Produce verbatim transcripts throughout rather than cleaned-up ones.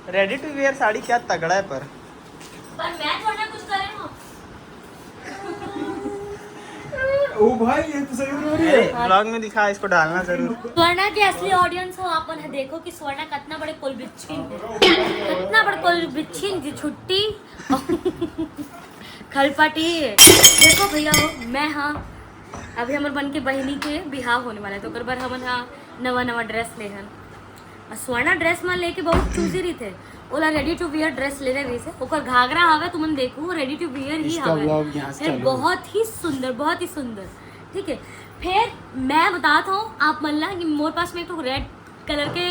Ready to wear sari क्या तगड़ा है पर। पर मैं थोड़ा कुछ कर रही हूँ। ओ भाई, ये तो सही हो रही है। ब्लॉग में दिखा, इसको डालना जरूर। स्वर्णा के असली ऑडियंस हो आप मन, देखो कि स्वर्णा कितना बड़े कुल बिच्छिन, कितना बड़े कुल बिच्छिन जी छुट्टी खलपाटी। देखो भैया हो, मैं हाँ अभी हमर बन के बहिनी के बिहाव होने वाला है, तो ओकर बर हमन हा नवा नवा ड्रेस ले हन। आ स्वर्णा ड्रेस मन लेके बहुत चूजी रहिथे, ओला रेडी टू वियर ड्रेस लेने रहिस हे। ओकर घाघरा हवे, तुमन देखो, रेडी टू वियर ही इसका हवे। vlog यहाँ से फिर चालू होगा। बहुत ही सुंदर, बहुत ही सुंदर। ठीक है, फिर मैं बताता हूँ आप मन ला कि मोर पास में एक ठो रेड कलर के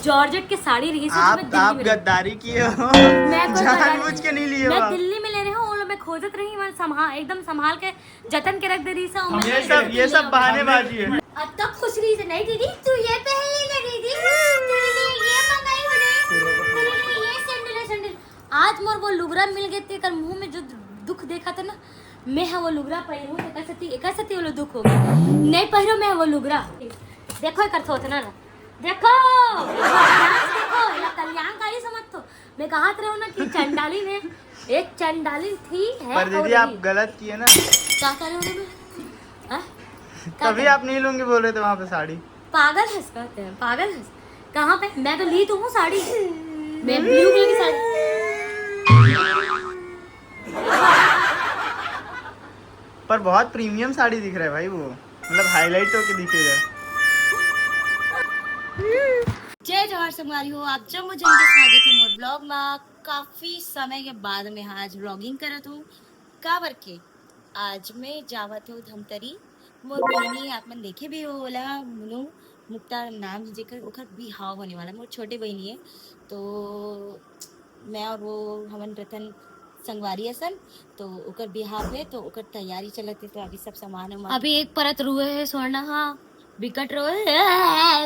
जॉर्जेट के साड़ी रहिस हे, जो आप मैं दिल्ली आप में गद्दारी किए हो। मैं कोई जानबूझ गद्दारी के नहीं लिए हो मैं आप। दिल्ली में ले रहे हूँ, और मैं खोजत रही, मैं संभाल, एकदम संभाल के जतन के रख दे रही से। और मैं ये सब ये सब बहानेबाजी है। अब तक खुश रही से, नहीं दीदी, तू ये पहन ले ना दीदी, तेरे लिए ये मंगाई मैंने, तेरे लिए ये सैंडल है, सैंडल। आज मोर वो लुगरा मिल गए थे, कर मुंह में जो दुख देखा था ना, मैं हा वो लुगरा पहिरू, तो कैसे थी, कैसे थी वो दुख हो गया। नहीं पहिरो मैं वो लुगरा। देखो, कर थोथना ना, देखो, देखो, ये कल्याणकारी समझ तो। मैं कहा रहा हूँ ना कि चंडाली में एक चंडाली थी, है पर और दीदी, आप रही। गलत किए ना। क्या कर रहे हो तुम? हाँ? क्या तभी कर- आप नहीं लूंगी बोल रहे थे वहाँ पे साड़ी। पागल है, कहते हैं पागल है। कहाँ पे? मैं तो ली तो हूँ साड़ी, मैं ब्लू कलर की साड़ी। पर बहुत प्रीमियम साड़ी दिख रहा है भाई, वो मतलब हाईलाइट होके दिखेगा। जय जोहार संगवारी हो, आप जम्मो जन के स्वागत है मोर ब्लॉग में। काफी समय के बाद में आज व्लॉगिंग करत हूँ। काबर के आज मैं जावत हूँ धमतरी। मोर बहिनी आप मन देखे भी हो ओला, मुनु मुक्ता नाम है जेकर, ओकर बिहाव होने वाला, मोर छोटे बहिनी है। तो मैं और वो हमन रतन संगवारी असन, तो ओकर बिहाव है, तो ओकर तैयारी चलत है, तो अभी सब सामान उमान अभी एक परत रुए है स्वर्णा हा, बिकट रोए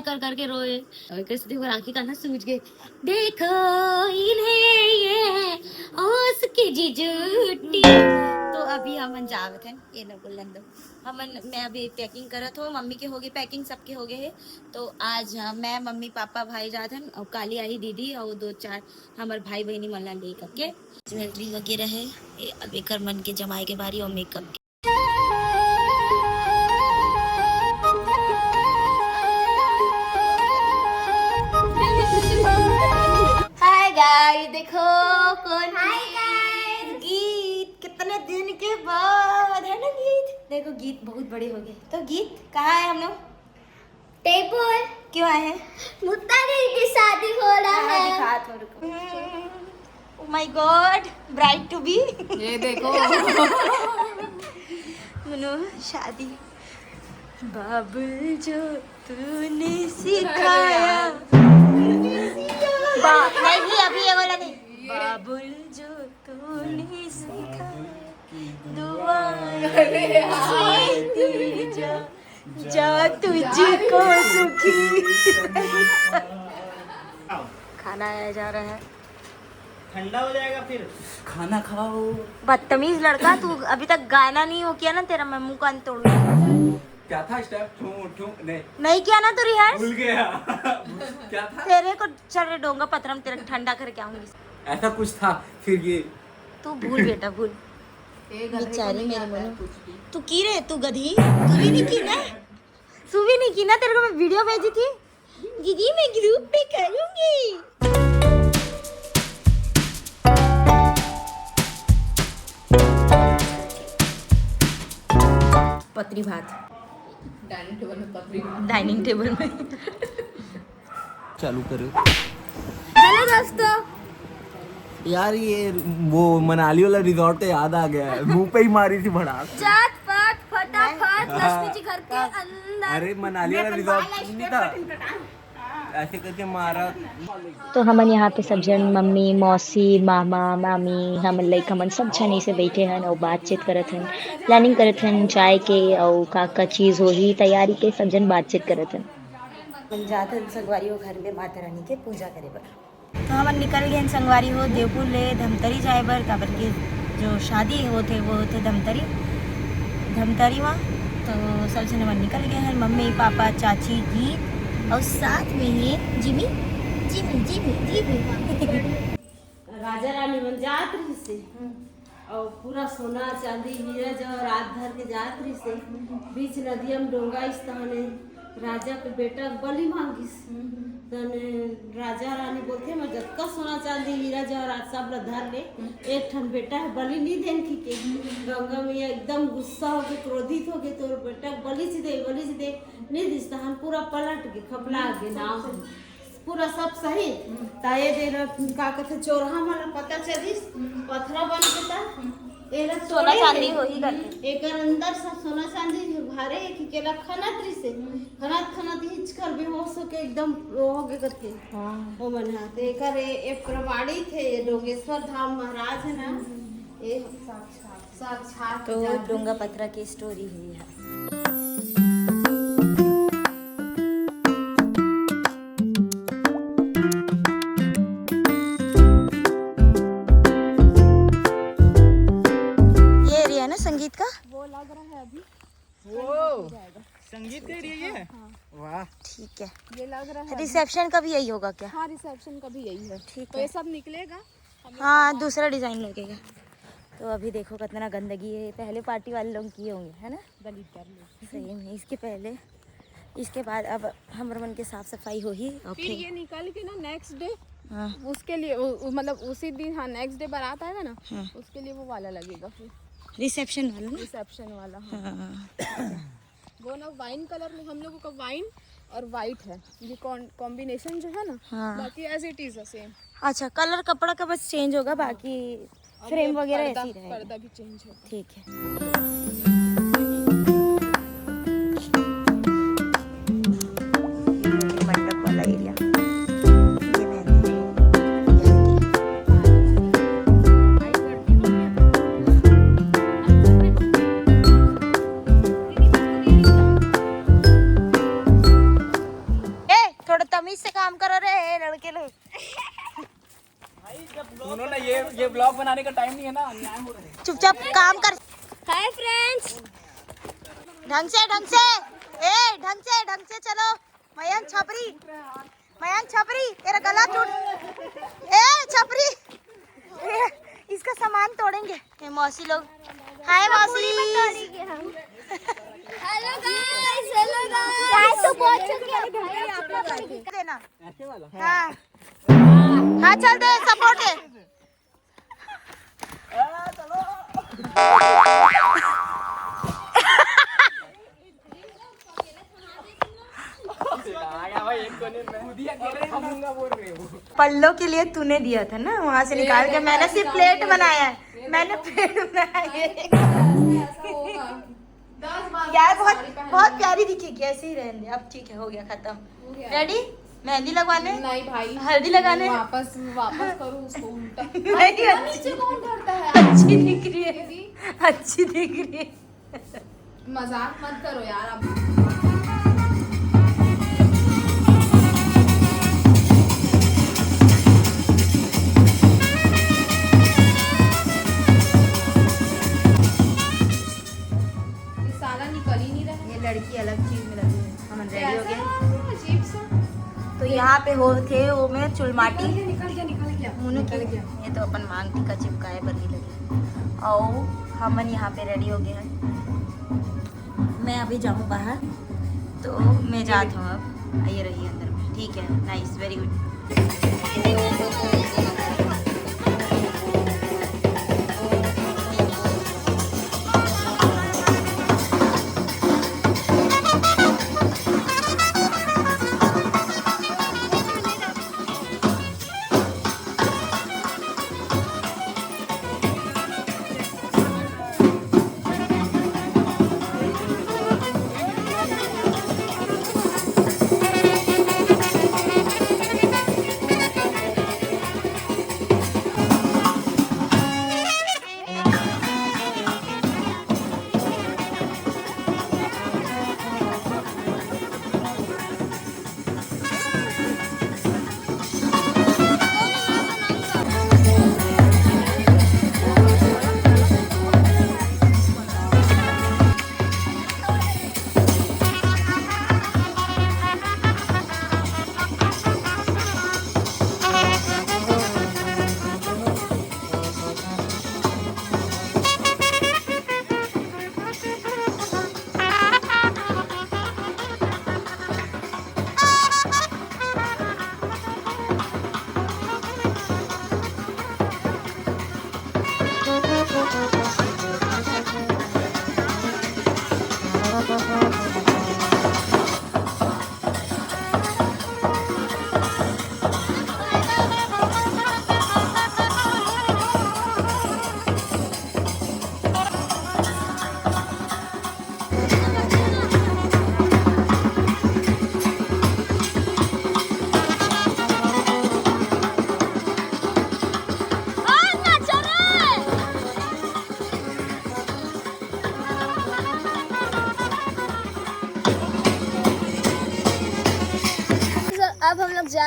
कर करके रोए। और कैसे देखो राखी का ना सूझ गए, देखो इन्हें ये ओस की जिजुटी। तो अभी हमन जावत हन, ये न बोलन दो, हमन, मैं अभी पैकिंग करत हो, मम्मी के होगी पैकिंग, सबके हो गए है। तो आज हाँ, मैं, मम्मी, पापा, भाई जात हन और काली आई दीदी और दो चार हमर भाई बहिनी मन ला ले करके ज्वेलरी वगैरह है। ये अब एकर मन के जमाए के बारी और मेकअप के। हाय गाइस, देखो कौन, हाय गाइस। गीत, कितने दिन के बाद है ना गीत। देखो गीत बहुत बड़े हो गए। तो गीत कहाँ है हम लोग? टेबल। क्यों आए हैं? मुक्ता दीदी की शादी हो रहा है। दिखा थोड़ा। Oh my God, bride to be। ये देखो। मनो शादी। बाबुल जो तूने सिखाया। बा-, नहीं, अभी ये वाला नहीं। बाबुल जो तूने सिखाया, दुआएं देती जा, जा तुझको सुखी। खाना आया जा रहा है। ठंडा हो जाएगा फिर। खाना खाओ। बदतमीज लड़का, तू अभी तक गाना नहीं हो किया ना, तेरा मैं मुंह कान तोड़ूंगी। क्या था स्टेप? ठू ठू नहीं, नहीं किया ना तू रिहर्स? भूल गया। क्या था? तेरे को चल रे डोंगा पत्थर में तेरा ठंडा करके आऊंगी। ऐसा कुछ था, फिर ये तू भूल बेटा, भूल। बेचारी मेरी मनु। तू की रे, तू गधी, तू भी नहीं की ना, तू भी नहीं की ना, तेरे को मैं वीडियो भेजी थी, दीदी मैं ग्रुप पे करूंगी। पतरी भात। डाइनिंग टेबल में पतरी भात। डाइनिंग टेबल में। चालू करो। हेलो दोस्तों, यार, ये वो मनाली वाला रिजॉर्ट का याद आ गया है, मुंह पे ही मारी थी भड़ास। जात पात फटाफट लक्ष्मी जी घर के अंदर। अरे, मनाली वाला रिजॉर्ट नहीं था, ऐसे करके मारा। तो हमन यहाँ पे सब झन, मम्मी, मौसी, मामा, मामी, हमन लइका मन सब झन ऐसे बैठे हन और बातचीत करत हन, प्लानिंग करत हन जाए के और का का चीज होही, तैयारी के, सब झन बातचीत करत हन। हम जात हन संगवारी हो घर में माता रानी के पूजा करे बर। तो हमन निकल गए हन संगवारी हो देवपुर ले धमतरी जाए बर, काबर के जो शादी होथे वो होथे धमतरी, धमतरी मा। तो सब झन हमन निकल गए हन, मम्मी, पापा, चाची, गीत और साथ में ये जिमी, जिमी, जिमी, जिमी। जात रहिसे। अउ पूरा सोना चांदी हीरा जवाहरात धर के जात रहिसे। बीच नदिया में डोंगा इस तहने राजा के बेटा के बलि मांगिस। तने राजा रानी बोलथे, "मैं जतका सोना चांदी हीरा जवाहरात सब ला धर ले, एक ठन बेटा हे बलि नी देन," कहिके। गंगा मैया एकदम गुस्सा होके, क्रोधित होके, "तोर बेटा के बलि च दे, बलि च दे।" नी दिस तहन पूरा पलट गे, खपला गे नाव। पूरा सब सही। त ये दे न, का कथे, चोरहा मन ला पता चलिस, पथरा बन के त एला सोना तोड़े चांदी हे। होही करके। एकर अंदर सब सोना चांदी भरे हे कि केला खनत रिसे। खनत खनत हिचकर बेहोश होके एकदम हो गे करके। हाँ। ओ मन हा। त एकर ए, ए प्रमाणित हे, ये डोंगेश्वर धाम महाराज हे ना, ये साक्षात तो जादू डोंगा पथरा की स्टोरी है यहाँ। ये एरिया है ना संगीत का? वो लग रहा है अभी। वो संगीत का एरिया ये है? हाँ। वाह। ठीक है। ये लग रहा है अभी। रिसेप्शन का भी यही होगा क्या? हाँ, रिसेप्शन का भी यही है। ठीक तो है। ये सब निकलेगा। हाँ, दूसरा डिजाइन लगेगा। तो अभी देखो कितना गंदगी है, पहले पार्टी वाले लोग किए होंगे, है ना? दलित कर लो। सही में, इसके पहले, इसके बाद अब हमर मन के साफ सफाई होही और फिर फिर ये निकल के ना नेक्स्ट डे हाँ। उसके लिए उ, उ, मतलब उसी दिन, हाँ, नेक्स्ट डे बारात आएगा ना, हाँ। उसके लिए वो वाला लगेगा फिर। रिसेप्शन वाला ना? रिसेप्शन वाला, हाँ। हाँ। वो ना वाइन कलर में, हम लोगों का वाइन और वाइट है, ये कॉम्बिनेशन जो है ना, हाँ। बाकी एज इट इज द सेम। अच्छा, कलर कपड़ा का बस चेंज होगा, हाँ। बाकी अब फ्रेम ये वगैरह पर्दा, ऐसे ही रहेगा। पर्दा भी चेंज होगा। ठीक है। मंडप वाला एरिया। ये मेहंदी। ए, थोड़ा तमीज से काम करो रे, ए, लड़के लोग। उन्होंने ये, ये ब्लॉग बनाने का टाइम नहीं है ना, अन्याय हो रहा है। चुपचाप काम कर। Hi friends. ढंग से, ढंग से। ए, ढंग से, ढंग से चलो। मयंक छपरी, मयंक छपरी, तेरा गला टूट। ए, छपरी। ए, इसका सामान तोड़ेंगे। ए, मौसी लोग। हाय मौसी। हेलो गाइस, हेलो गाइस। गाइस तो पहुंच चुके हैं। आप लोग देना। ऐसे वाला? हाँ। हाँ, चल दे, सपोर्ट दे। पल्लो के लिए तूने दिया था ना, वहाँ से निकाल के मैंने सिर्फ प्लेट बनाया है, मैंने प्लेट बनाया है। यार बहुत, बहुत प्यारी दिखेगी, ऐसे ही रहने दे। अब ठीक है, हो गया खत्म। रेडी? मेहंदी लगवाने? नहीं भाई, हल्दी लगाने? वापस, वापस करो उसको उल्टा। नहीं, इतना अच्छी, नीचे कौन करता है? अच्छी दिख रही है, अच्छी दिख रही है। मजाक मत करो यार आप। ये साला निकल ही नहीं रहा है। ये लड़की अलग चीज में लगी है। हम रेडी हो गए। अजीब सा। तो यहाँ पे हो थे वो में चुलमाटी। निकल गया, निकल गया, निकल गया। ये तो अपन मांग टीका चिपकाए बर नहीं लगे। और हमन यहाँ पे रेडी हो गए हैं। मैं अभी जाऊँ बाहर, तो मैं जात हूँ अब। ये रही अंदर में, ठीक है, nice, very good।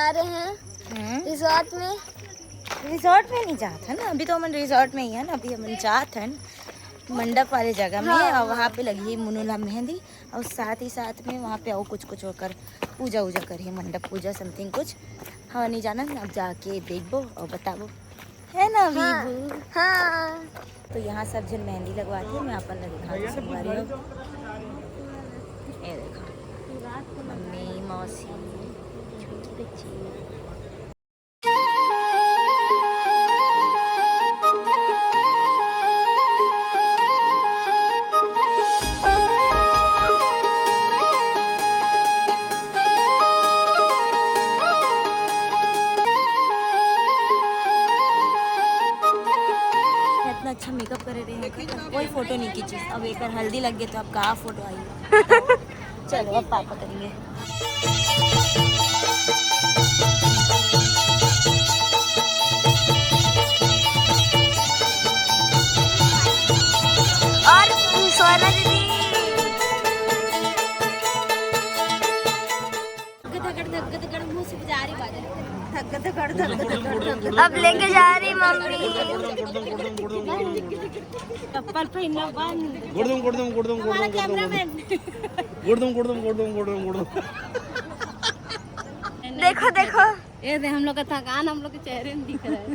आ रहे हैं हम्म। रिसोर्ट में। रिसोर्ट में नहीं जात है ना, अभी तो हमन रिसोर्ट में ही है ना, अभी हमन जात हन मंडप वाले जगह में। हाँ, और हाँ। वहाँ पे लगी है मुनु ला मेहंदी, और साथ ही साथ में वहाँ पे और कुछ कुछ होकर पूजा वूजा करी, मंडप पूजा समथिंग कुछ। हाँ, नहीं जाना ना, अब जाके देखबो और बताबो, है ना हाँ, वीवू? हाँ। तो यहाँ सब जन मेहंदी लगवाते हैं, मैं अपन लगे खाती संगवारी हो। ये देखो, मम्मी, मौसी, छोटी बच्ची। इतना अच्छा मेकअप करे रहे हैं, कोई फोटो नहीं खींची। अब एक हल्दी लग गई तो अब कहाँ फोटो आई? चलो, अब पापा करेंगे। और सोना दीदी। धक धक धक धक धक मुंह से जा रही बात है। धक धक धक धक धक धक। अब लेके जा रही मम्मी। चप्पल पहनना बंद। गुड़दुम, गुड़दुम, गुड़दुम, हमारा गुड़दुम, गुड़दुम। Cameraman। गुड़दुम, गुड़दुम, गुड़दुम, गुड़दुम, गुड़दुम। देखो, देखो। ये दे, हम लोग का थकान हम लोग के चेहरे में दिख रहा है।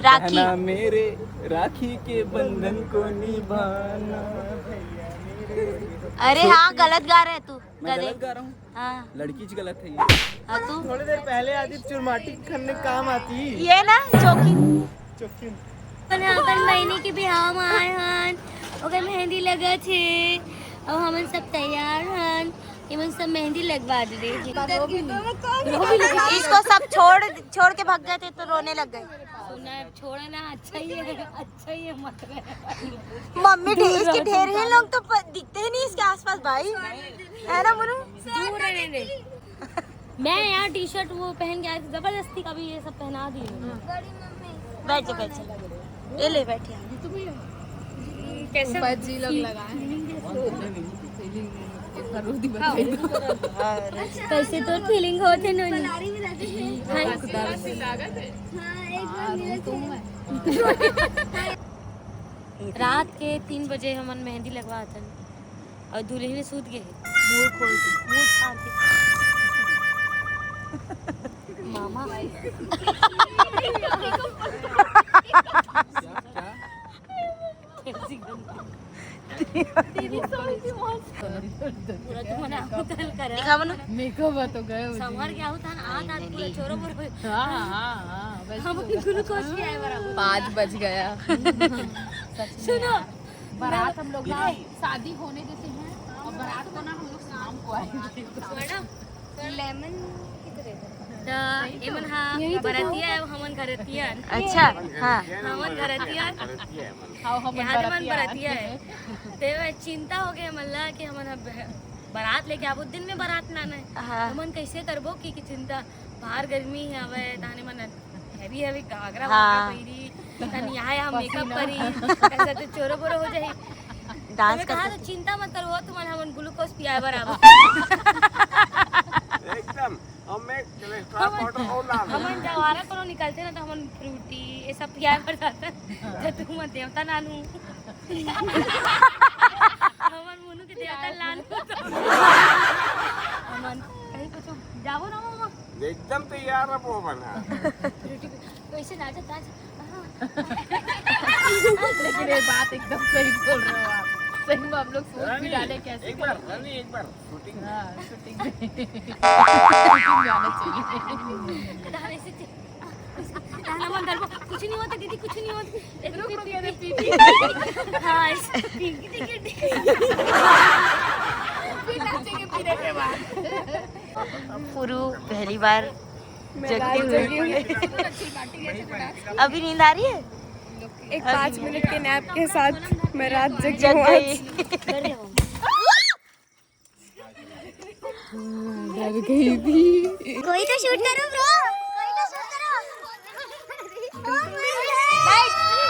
राखी। कहना मेरे राखी के बंधन को निभाना। अरे हाँ, गलत गा रहे तू। मैं गलत गा रहा हूँ। हाँ। लड़की च गलत है ये। हाँ, तू? थोड़ी देर पहले आती चुरमाटी करने काम आती। ये ना, चौकी। चौकी। अपन, अपन बहनी की बिहाव में आए हन, ओकर मेहंदी लगत हे, और हमन सब तैयार हन, एमन सब मेहंदी लगवा दे रहे हैं। इसको सब छोड़, छोड़ के भाग गए थे तो रोने लग गए। सुना है, छोड़ो ना, अच्छा ही है, अच्छा ही है, मत रहे। मम्मी ढे-, इसके ढेर ही लोग तो प-, दिखते ही नहीं इसके आसपास भाई, है ना मुनु? दूर रहने दे। मैं यार टी शर्ट वो पहन के आई थी, जबरदस्ती कभी ये सब पहना दिए। बैठ जा, बैठ जा। ये ले, बैठ जा। कैसे ऊपर जी लोग लगाए हैं। Feeling कैसे होती है? कैसे तो फीलिंग होते नोनी। हाय। रात के तीन बजे हमन मेहंदी लगवा हन। और दुल्हन सूत गए हे। मुंह खोल के, मुंह फाड़ के। मामा। कैसी गंदी। पूरा तो मना उतल करा। दिखावा ना। Makeup तो गए हो जी। समर क्या होता ना, हाथ, हाथ पूरा छोरो बोरो। हाँ, हाँ, हाँ, वैसे हम होगा। Glucose पियाए बराबर। पाँच बज गया। सच में सुनो, यार। बारात हम लोग ना शादी होने देते हैं और बारात को ना हम लोग शाम को आएंगे। मैडम, लेमन कितने? त एमन हा यही तो बरतिया है, हमन घरतिया। अच्छा, हाँ। हमन घरतिया। हाँ, हमन यहाँ तो मन बरतिया। बरतिया है। ते वह चिंता हो गया मल्ला कि हमन अब बारात लेके आबो, दिन में बारात लाना है। हाँ। हमन कैसे करबो कि, कि चिंता, बाहर गर्मी हवे, ताने मन heavy heavy घाघरा हाँ। वाघरा पहिरी, तनी यहाँ, यहाँ makeup पसीना। करी, ऐसा तो चोरो बोरो हो जाही। Dance तो मैं कहा, करते तो चिंता मत करो, वो तुमन हमन glucose पियाए बराबर। एकदम। और मैं cholesterol हमन, powder और ला दूँ। हमन जवारा कोनो निकलते ना, तो हमन फ्रूटी, ये सब पियाए बर जाता। तो तुम देवता नानू। हमन मुनु के देवता नानू। हमन कहीं कुछ जाबो ना मामा। एकदम तैयार रहो बना। फ्रूटी तो ऐसे नाचत, नाचत। लेकिन ये बात एकदम सही बोल रहे हो आप। सही में हम लोग सोच भी रानी, डाले कैसे एक बार, करेंगे। रानी, एक बार shooting में। हाँ, shooting में। Shooting में आना चाहिए। कुछ नहीं होता दीदी, कुछ नहीं होता। रुक, रुक, अरे पीपी। हाँ, ऐसे पीपी। फिर नाचेंगे पीने के बाद। पुरु पहली बार जगते हुए। अभी नींद आ रही है? एक पाँच मिनट के nap के साथ मैं रात जगी हूँ आज। डर गई थी। कोई तो shoot करो bro, कोई तो shoot करो। Oh my God।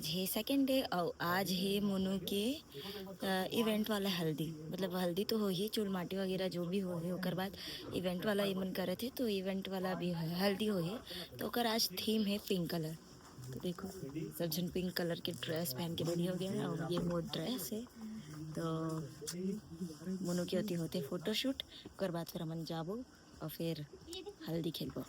आज हे सेकंड डे, अउ आज हे मोनू के इवेंट वाला हल्दी। मतलब हल्दी तो होही, चूल माटी वगैरह जो भी होही, ओकर बाद इवेंट वाला ये मन करत हे, तो इवेंट वाला भी होही, हल्दी होही। तो ओकर आज थीम हे पिंक कलर। तो देखो, सब झन पिंक कलर के ड्रेस पहन के रेडी हो गया है, और ये मोर ड्रेस है। तो मोनू के होती होते फोटोशूट, ओकर बाद फिर हमन जाबो और फिर हल्दी खेलबो।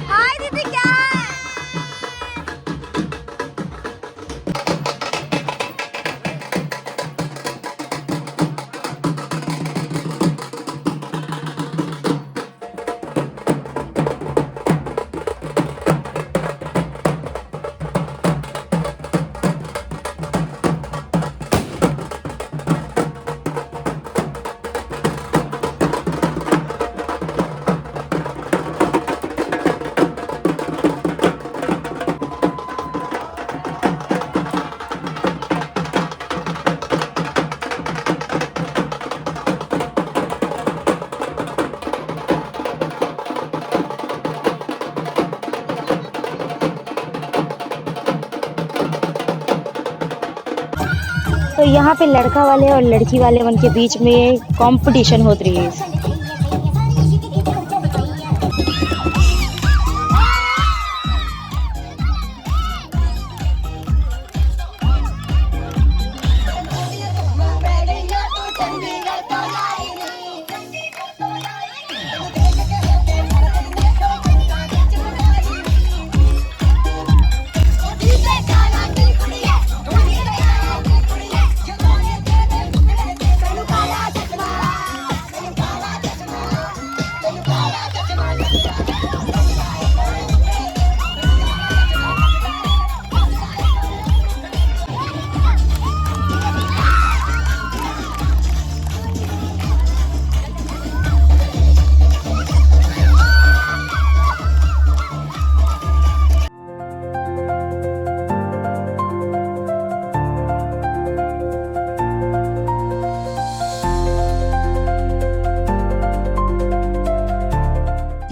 हाय दीदी, क्या है? तो यहाँ पे लड़का वाले और लड़की वाले मन के बीच में कंपटीशन होत रही है।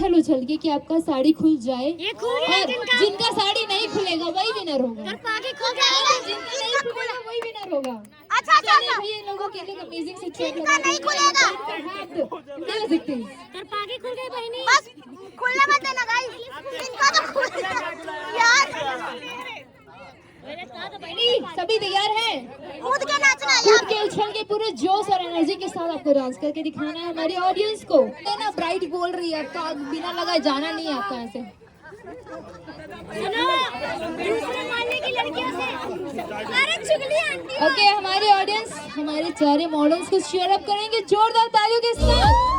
उछल उछल के कि आपका साड़ी खुल जाए। ये खुल गया और जिनका। जिनका साड़ी नहीं खुलेगा, वही विनर होगा। करपा के खुल जाएगा। जिनका नहीं खुलेगा, वही विनर होगा। अच्छा, अच्छा, चलिए अच्छा। भैया, इन लोगों के लिए अमेजिंग से चेक जिनका लगा नहीं दीजिए। खुलेगा। हाथ दे सकते हैं। करपा के खुल गए बहनी। बस खुलने मत देना गाइस, इनका तो खुल यार। सभी तैयार हैं? कूद के नाचना है कूद यहाँ के, पे। उछल के, पूरे जोश और एनर्जी के साथ आपको डांस करके दिखाना है हमारे ऑडियंस को। है ना, ब्राइट बोल रही है, आपका बिना लगाए जाना नहीं है आपका यहाँ से। सुनो, दूसरे मोहल्ले की लड़कियों से। अरे चुगली आंटी। ओके, हमारे ऑडियंस, हमारे चारे मॉडल्स को चीयर अप करेंगे जोरदार तालियों के साथ।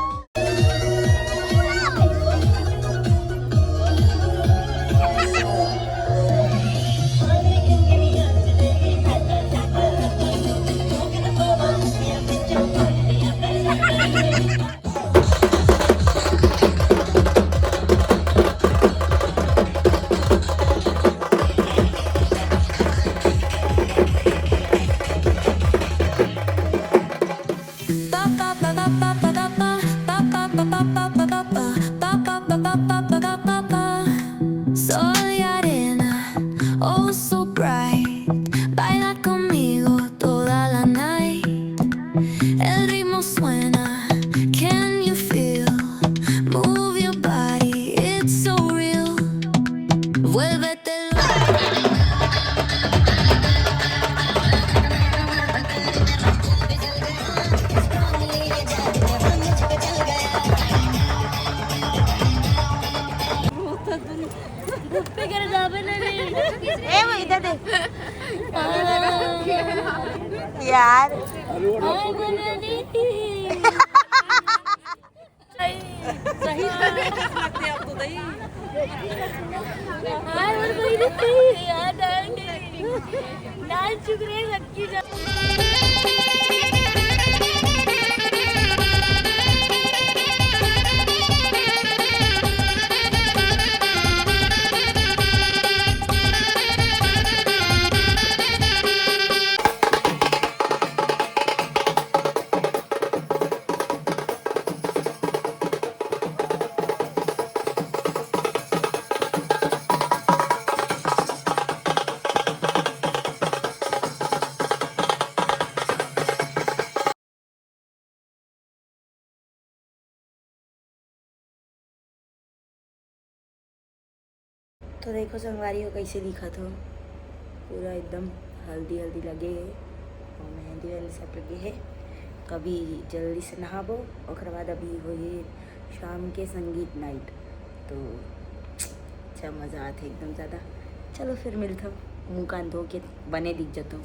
यार। तो देखो संगवारी हो, कैसे दिखत हो, पूरा एकदम हल्दी हल्दी लगे हे और मेहंदी वेहंदी सब लगे हे। तो अभी जल्दी से नहाबो, ओकर बाद अभी होही शाम के संगीत नाइट। तो अच्छा मजा आथे एकदम ज्यादा। चलो फिर मिलथो, मुंह कान धो के बने दिख जतो।